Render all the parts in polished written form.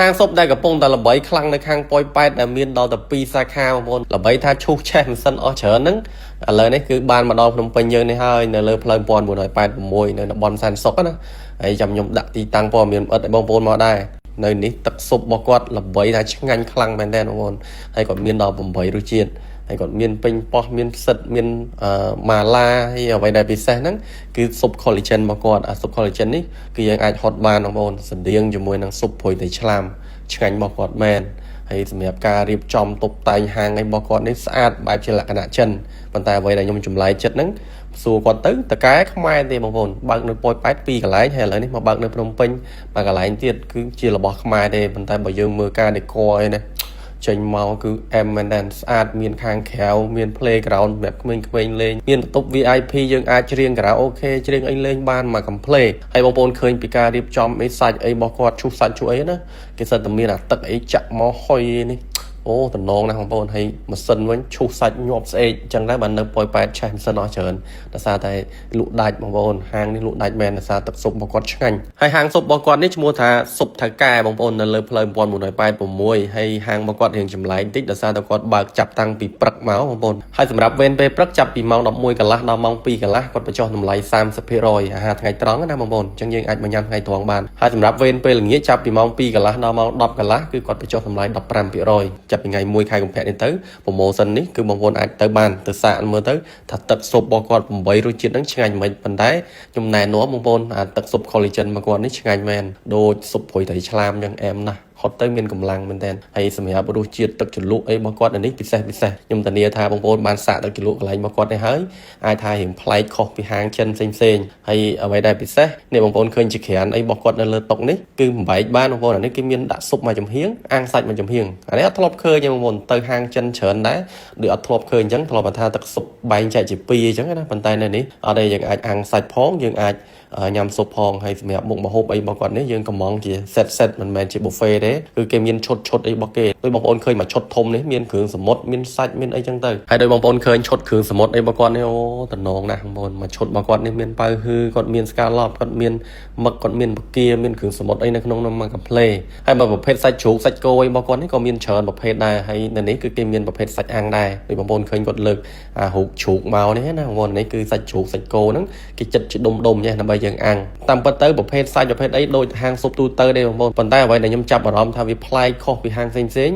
ហាងស៊ុបដែលកំពុងតែល្បីខ្លាំងនៅខាងប៉ោយប៉ែតដែលមានដល់ទៅ2សាខាបងប្អូនល្បីថាឈូសឆេះម៉ាស៊ីនអស់ច្រើនហ្នឹងឥឡូវនេះគឺបានមកដល់ភ្នំពេញយើងនេះហើយនៅលើផ្លូវ1986នៅតំបន់សែនសុខណាហើយចាំខ្ញុំដាក់ទីតាំងព័ត៌មានឥតឲ្យបងប្អូនមកដែរនៅនេះទឹកស៊ុបរបស់គាត់ល្បីថាឆ្ងាញ់ខ្លាំងមែនទែនបងប្អូនហើយគាត់មានដល់8រសជាតិហើយគាត់មានពេញប៉ោះមានផ្សិតមានម៉ាឡាហើយអ្វីដែលពិសេសហ្នឹងគឺស៊ុប collagen របស់គាត់អាស៊ុប collagen នេះគឺយើងអាចហត់បានបងប្អូនស្តៀងជាមួយនឹងស៊ុបព្រួយត្រីឆ្លាមឆ្ងាញ់របស់គាត់មែនហើយសម្រាប់ការរៀបចំតុបតែងហាងឯរបស់គាត់នេះស្អាតបែបជាលក្ខណៈចិនប៉ុន្តែអ្វីដែលខ្ញុំចម្លែកចិត្តហ្នឹងសួរគាត់ទៅតកែខ្មែរទេបងប្អូនបើកនៅប៉ោយប៉ែតពីរកន្លែងហើយឥឡូវនេះមកបើកនៅភ្នំពេញមួយកន្លែងទៀតគឺជារបស់ខ្មែរទេប៉ុន្តែបើយើងមើលការ decor អីណាចេញមកគឺអែមមែនតើស្អាតមានខាងក្រៅមាន playground សម្រាប់ក្មេងៗលេងមានបន្ទប់ VIP យើងអាចច្រៀងខារ៉ាអូខេច្រៀងអីលេងបានមកកំ pl ហើយបងប្អូនឃើញពីការរៀបចំអីសាច់អីរបស់គាត់ឈូសសាច់ឈូសអីណាគេសិតតែមានអាទឹកអីចាក់មកហុយនេះអូតំណងណាស់បងប្អូនហើយម៉ាស៊ីនវិញឈូសសាច់ញាប់ស្អេកអញ្ចឹងដែរបាននៅប៉ោយប៉ែតឆេះម៉ាស៊ីនអស់ច្រើនដោយសារតែលក់ដាច់បងប្អូនហាងនេះលក់ដាច់មែនដោយសារទឹកស៊ុបរបស់គាត់ឆ្ងាញ់ហើយហាងស៊ុបរបស់គាត់នេះឈ្មោះថាស៊ុបថៅកែបងប្អូននៅលើផ្លូវ1986ហើយហាងរបស់គាត់រៀងចម្លែកបន្តិចដោយសារតែគាត់បើកចាប់តាំងពីព្រឹកមកបងប្អូនហើយសម្រាប់វេនពេលព្រឹកចាប់ពីម៉ោង11កន្លះដល់ម៉ោង2កន្លះគាត់បញ្ចុះតម្លៃ30%អាហារថ្ងៃត្រង់ណាបងប្អូនអញ្ចឹងយើងអាចមកញ៉ាំថ្ងៃត្រង់បានហើយសម្រាប់វេនពេលល្ងាចចាប់ពីម៉ោង2កន្លះដល់ម៉ោង10កន្លះគឺគាត់បញ្ចុះតម្លៃ15%ចាប់ពីថ្ងៃ1ខែកុម្ភៈនេះទៅpromotion នេះគឺបងប្អូនអាចទៅបានទៅសាកមើលទៅថាទឹកស៊ុបរបស់គាត់8រសជាតិហ្នឹងឆ្ងាញ់មិនប៉ុន្តែខ្ញុំណែនាំបងប្អូនអាទឹកស៊ុប collagen របស់គាត់នេះឆ្ងាញ់មែនដូចស៊ុបព្រួយត្រីឆ្លាមអញ្ចឹងអែមណាស់ហត់ទៅមានកម្លាំងមែនទែនហើយសម្រាប់រសជាតិទឹកជ្រលក់អីរបស់គាត់នៅនេះពិសេសពិសេសខ្ញុំធានាថាបងប្អូនបានសាកទឹកជ្រលក់កន្លែងរបស់គាត់នេះហើយអាចថារៀងប្លែកខុសពីហាងចិនផ្សេងផ្សេងហើយអ្វីដែលពិសេសនេះបងប្អូនឃើញជាក្រានអីរបស់គាត់នៅលើតុនេះគឺបំបែកបានបងប្អូនអានេះគេមានដាក់ស៊ុបមួយចំហៀងអាំងសាច់មួយចំហៀងអានេះអត់ធ្លាប់ឃើញទេបងប្អូនទៅហាងចិនច្រើនដែរដូចអត់ធ្លាប់ឃើញអញ្ចឹងធ្លាប់ថាទឹកស៊ុបបែងចែកជាពីរអញ្ចឹងណាប៉ុន្តែនៅនេះអត់ទេយើងអាចអាំងសាច់ផងយើងអាចញ៉ាំស៊ុបផងហើយសម្រាប់មុខម្ហូបអីរបស់គាត់នេះយើងកំងជា set set មិនមែនជា buffet ទេគឺគេមានឈុតឈុតអីរបស់គេដូចបងប្អូនឃើញមួយឈុតធំនេះមានគ្រឿងសមុទ្រមានសាច់មានអីចឹងទៅហើយដូចបងប្អូនឃើញឈុតគ្រឿងសមុទ្រអីរបស់គាត់នេះអូតំណងណាស់បងប្អូនមួយឈុតរបស់គាត់នេះមានប៉ៅហ៊ឺគាត់មាន scallop គាត់មានមឹកគាត់មានបកាមានគ្រឿងសមុទ្រអីនៅក្នុងនោះមកកាផ្លេហើយបើប្រភេទសាច់ជ្រូកសាច់គោអីរបស់គាត់នេះក៏មានច្រើនប្រភេទដែរហើយនៅនេះគឺគេមានប្រភេទសាច់អាំងដែរដូចបងប្អូនឃើញគាត់លើកអារូបជ្រូកមកនេះណាបងប្អូននេះគឺសាច់ជ្រូកសាច់គោហ្នឹងគេចិត្តជាដុំដុំចេះដើម្បីយើងអាំងតាមពិតទៅប្រភេទសាច់ប្រភេទអីដូចហាងស៊ុបទូទៅទេបងប្អូនប៉ុន្តែអ្វីដែលខ្ញុំចាប់អារម្មណ៍ថាវាប្លែកខុសពីហាងផ្សេងផ្សេង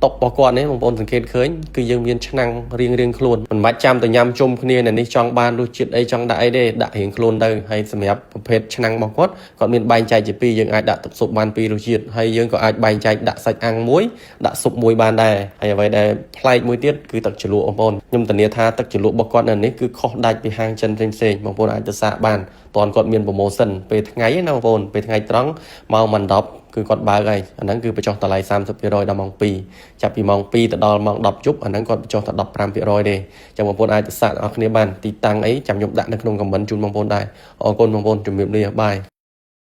តុករបស់គាត់នេះបងប្អូនសង្កេតឃើញគឺយើងមានឆ្នាំងរៀងរៀងខ្លួនមិនបាច់ចាំទៅញ៉ាំជុំគ្នានៅនេះចង់បានរសជាតិអីចង់ដាក់អីទេដាក់រៀងខ្លួនទៅហើយសម្រាប់ប្រភេទឆ្នាំងរបស់គាត់គាត់មានបែងចែកជាពីរយើងអាចដាក់ទឹកស៊ុបបានពីររសជាតិហើយយើងក៏អាចបែងចែកដាក់សាច់អាំងមួយដាក់ស៊ុបមួយបានដែរហើយអ្វីដែលប្លែកមួយទៀតគឺទឹកជ្រលក់បងប្អូនខ្ញុំធានាថាទឹកជ្រលក់របស់គាត់នៅនេះគឺខុសដាច់ពីហាងចិនផ្សេងៗបងប្អូនអាចទៅសាកបានតនគាត់មាន promotion ពេលថ្ងៃណាបងប្អូនពេលថ្ងៃត្រង់ម៉ោង10គឺគាត់បើកហើយអាហ្នឹងគឺបញ្ចុះតម្លៃ30%ដល់ម៉ោង2ចាប់ពីម៉ោង2ទៅដល់ម៉ោង10យប់អាហ្នឹងគាត់បញ្ចុះតែ15%ទេចឹងបងប្អូនអាចទៅសាកទាំងអស់គ្នាបានទីតាំងអីចាំខ្ញុំដាក់នៅក្នុង comment ជូនបងប្អូនដែរអរគុណបងប្អូនជំរាបលា bye.